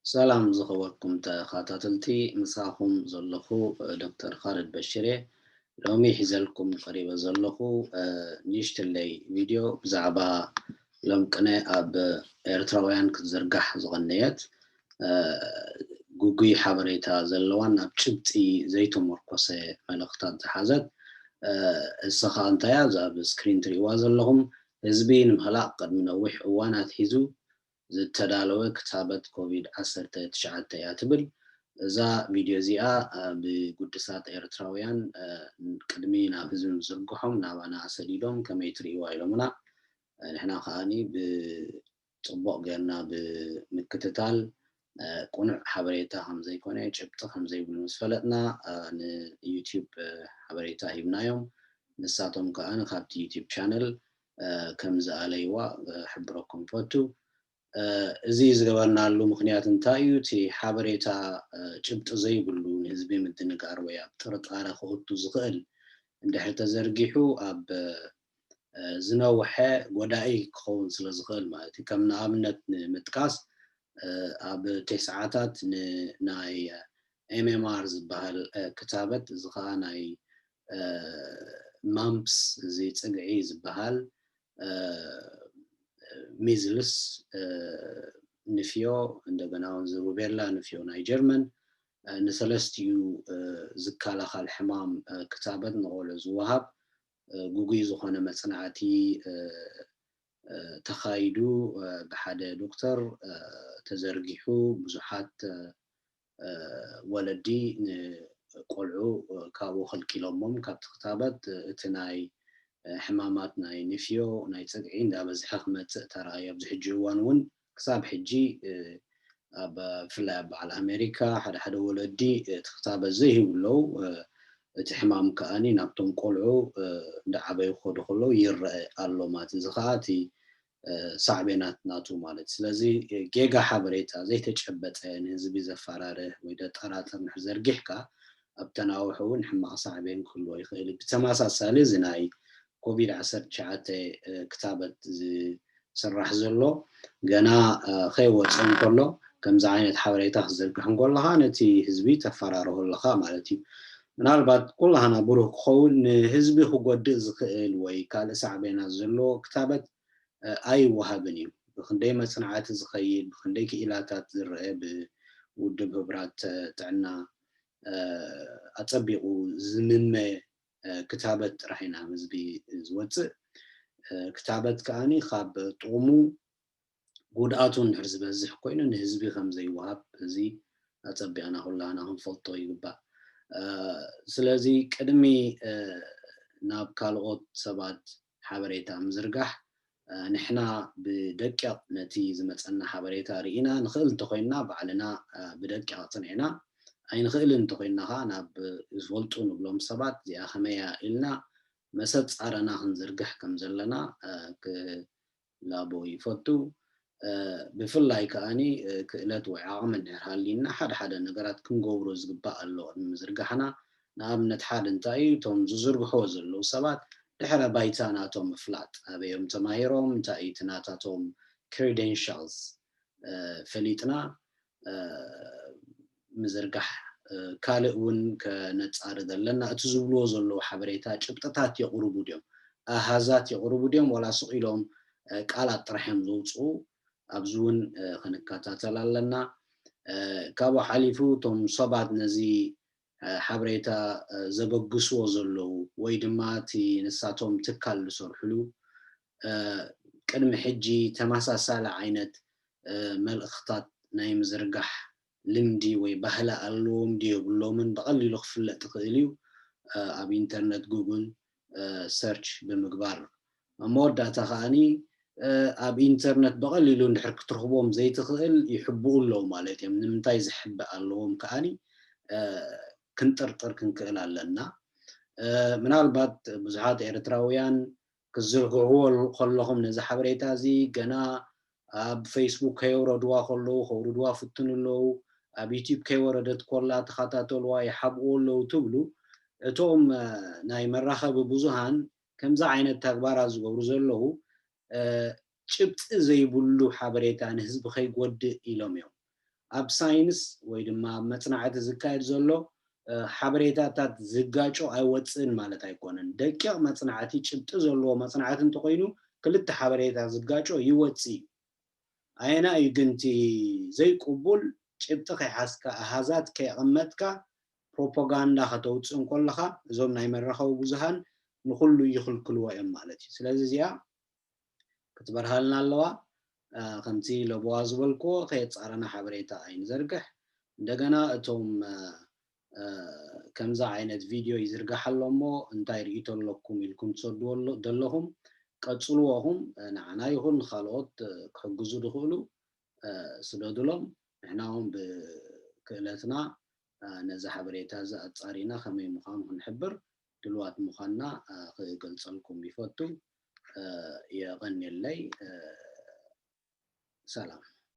ሰላም ዝኸበርኩም ተኸታተልቲ፣ ምሳኹም ዘለኹ ዶክተር ኻልድ በሽር እየ። ሎሚ ሒዘልኩም ቀሪበ ዘለኹ ንእሽትለይ ቪድዮ ብዛዕባ ሎም ቅነ ኣብ ኤርትራውያን ክትዝርጋሕ ዝቐነየት ግጉይ ሓበሬታ ዘለዋን ኣብ ጭብጢ ዘይተመርኮሰ መልእኽታት ዝሓዘት። እሳ ኸኣ እንታይ እያ? እዛ ኣብ ስክሪን ትርእይዋ ዘለኹም ህዝቢ ንምህላቕ ቅድሚ ነዊሕ እዋን ኣትሒዙ ዝተዳለወ ክታበት ኮቪድ ዓሰርተ ትሽዓተ እያ ትብል። እዛ ቪድዮ እዚኣ ብጉድሳት ኤርትራውያን ቅድሚ ናብ ህዝቢ ምዝርግሖም ናባና ሰዲዶም ከመይ ትርእይዋ ኢሎምና። ንሕና ከኣኒ ብጽቡቕ ጌርና ብምክትታል ቅኑዕ ሓበሬታ ከም ዘይኮነ፣ ጭብጢ ከም ዘይብሉ ምስ ፈለጥና፣ ንዩቲዩብ ሓበሬታ ሂብናዮም። ንሳቶም ከኣ ካብቲ ዩቲዩብ ቻነል ከም ዝኣለይዋ ክሕብረኩም ይፈቱ። እዚ ዝገበርናሉ ምኽንያት እንታይ እዩ? እቲ ሓበሬታ ጭብጢ ዘይብሉ፣ ንህዝቢ ምድንጋር ወይ ኣብ ጥርጣረ ከእቱ ዝኽእል እንድሕር ተዘርጊሑ፣ ኣብ ዝነውሐ ጎዳኢ ክኸውን ስለ ዝኽእል ማለት እዩ። ከም ንኣብነት ንምጥቃስ፣ ኣብ ቴስዓታት ንናይ ኤምኤምኣር ዝበሃል ክታበት፣ እዚ ኸኣ ናይ ማምፕስ፣ እዚ ጽግዒ ዝበሃል፣ ሚዝልስ፣ ንፍዮ፣ እንደገና እውን እዚ ሩቤላ ንፍዮ ናይ ጀርመን፣ ንሰለስቲኡ ዝከላኸል ሕማም ክታበት ንቆልዑ ዝወሃብ ግጉይ ዝኾነ መጽናዕቲ ተኻይዱ፣ ብሓደ ዶክተር ተዘርጊሑ፣ ብዙሓት ወለዲ ንቆልዑ ካብኡ ከልኪሎሞም ካብቲ ክታበት። እቲ ናይ ሕማማት ናይ ንፍዮ፣ ናይ ጽግዒ እንዳበዝሐ ክመጽእ ተራእየ። ኣብዚ ሕጂ እዋን እውን ክሳብ ሕጂ ኣብ፣ ብፍላይ ኣብ በዓል ኣሜሪካ ሓደ ሓደ ወለዲ እቲ ክታበት ዘይህቡ ኣለዉ። እቲ ሕማም ከኣኒ ናብቶም ቆልዑ እንዳዓበዩ ክኸዱ ከለዉ ይረአ ኣሎ ማለት እዩ። እዚ ከኣ እቲ ሳዕቤናት ናቱ ማለት። ስለዚ ጌጋ ሓበሬታ፣ ዘይተጨበጠ፣ ንህዝቢ ዘፈራርህ ወይ ዘጠራጥር እንድሕር ዘርጊሕካ፣ ኣብ ተናውሑ እውን ሕማቕ ሳዕቤን ክህልዎ ይኽእል እዩ። ብተመሳሳሊ እዚ ናይ ኮቪድ ዓሰርተ ትሽዓተ ክታበት ዝስራሕ ዘሎ ገና ከይወፀ እንከሎ፣ ከምዚ ዓይነት ሓበሬታ ክትዘርግሕ እንከለኻ ነቲ ህዝቢ ተፈራርሆ ኣለኻ ማለት እዩ። ምናልባት ኩላህና ብሩህ ክኸውን፣ ንህዝቢ ክጎድእ ዝኽእል ወይ ካልእ ሳዕቤናት ዘለዎ ክታበት ኣይወሃብን እዩ። ብኽንደይ መጽናዕቲ ዝኸይድ፣ ብኽንደይ ክኢላታት ዝረአ፣ ብውድብ ህቡራት ጥዕና ኣጸቢቑ ዝምመ ክታበት ጥራሕ ኢና ህዝቢ ዝወጽእ። ክታበት ከኣኒ ካብ ጥቕሙ ጉድኣቱ እንድሕር ዝበዝሕ ኮይኑ ንህዝቢ ከም ዘይወሃብ፣ እዚ ኣጸቢቕና ኩላህና ክንፈልጦ ይግባእ። ስለዚ ቅድሚ ናብ ካልኦት ሰባት ሓበሬታ ምዝርጋሕ፣ ንሕና ብደቂቕ ነቲ ዝመጸና ሓበሬታ ርኢና፣ ንኽእል እንተኾይንና ባዕልና ብደቂቕ ጽኒዕና፣ ኣይንኽእልን እንተኾይንና ኸኣ ናብ ዝፈልጡ ንብሎም ሰባት እዚኣ ከመይ እያ ኢልና መሰጻረና ክንዝርግሕ ከም ዘለና ክላቦ ይፈቱ። ብፍላይ ከኣኒ ክእለት ወይ ዓቕሚ እንድሕር ሃልዩና ሓደ ሓደ ነገራት ክንገብሮ ዝግባእ ኣሎ ቅድሚ ምዝርጋሕና። ንኣብነት ሓደ እንታይ እዩ፣ እቶም ዝዝርግሕዎ ዘለዉ ሰባት ድሕረ ባይታ ናቶም ምፍላጥ፣ ኣበዮም ተማሂሮም፣ እንታይ እዩ እቲ ናታቶም ክሪደንሻልስ ፈሊጥና ምዝርጋሕ። ካልእ እውን ከነጻርድ ኣለና። እቲ ዝብልዎ ዘለዉ ሓበሬታ ጭብጥታት የቕርቡ ድዮም፣ ኣሃዛት የቕርቡ ድዮም፣ ዋላ ስቕ ኢሎም ቃላት ጥራሕ እዮም ዘውፅኡ፣ ኣብዚ እውን ክንከታተል ኣለና። ካብኡ ሓሊፉ እቶም ሰባት ነዚ ሓበሬታ ዘበግስዎ ዘለዉ ወይ ድማ እቲ ንሳቶም ትካል ዝሰርሕሉ ቅድሚ ሕጂ ተመሳሳሊ ዓይነት መልእኽታት ናይ ምዝርጋሕ ልምዲ ወይ ባህሊ ኣለዎም ድዩ የብሎምን ብቐሊሉ ክፍለጥ ይኽእል እዩ። ኣብ ኢንተርነት ጉግል ሰርች ብምግባር ኣብ መወዳእታ ከኣኒ ኣብ ኢንተርነት ብቐሊሉ እንድሕር ክትረኽቦም ዘይትኽእል ይሕብኡ ኣለዉ ማለት እዮም። ንምንታይ ዝሕብእ ኣለዎም ከኣኒ ክንጥርጥር ክንክእል ኣለና። ምናልባት ብዙሓት ኤርትራውያን ክትዝርግሕዎ ከለኹም ነዚ ሓበሬታ እዚ ገና ኣብ ፌስቡክ ከየውረድዋ ከለዉ ከውርድዋ ፍትኑ ኣለዉ፣ ኣብ ዩቲዩብ ከይወረደት ኮላ ተኸታተልዋ ይሓብእዎ ኣለዉ ትብሉ። እቶም ናይ መራኸቢ ብዙሃን ከምዚ ዓይነት ተግባራት ዝገብሩ ዘለዉ ጭብጢ ዘይብሉ ሓበሬታ ንህዝቢ ከይጎድእ ኢሎም እዮም። ኣብ ሳይንስ ወይ ድማ ኣብ መፅናዕቲ ዝካየድ ዘሎ ሓበሬታታት ዝጋጮ ኣይወፅእን ማለት ኣይኮነን። ደቂቕ መፅናዕቲ፣ ጭብጢ ዘለዎ መፅናዕቲ እንተኮይኑ ክልተ ሓበሬታ ዝጋጮ ይወፅእ እዩ። ኣየና እዩ ግን እቲ ዘይቅቡል? ጭብጢ ከይሓዝካ፣ ኣሃዛት ከየቐመጥካ ፕሮፓጋንዳ ከተውፅእ እንከለኻ እዞም ናይ መራኸቢ ብዙሃን ንኩሉ ይኽልክልዎ እዮም ማለት እዩ። ስለዚ እዚኣ ክትበርሃልና ኣለዋ። ከምቲ ለቦዋ ዝበልክዎ ከየፃረና ሓበሬታ ኣይንዘርግሕ። እንደገና እቶም ከምዛ ዓይነት ቪድዮ ይዝርጋሕ ኣሎ እሞ እንታይ ርእይቶ ኣለኩም ኢልኩም ትሰድዎ ደለኹም ቀፅልዎ። ኹም ንዓና ይኹን ንካልኦት ክሕግዙ ዝኽእሉ ስደዱሎም። ንሕና እውን ብክእለትና ነዚ ሓበሬታ እዚ ኣፃሪና ከመይ ምዃኑ ክንሕብር ድልዋት ምዃንና ክገልፀልኩም ይፈቱ። የቐንየለይ። ሰላም።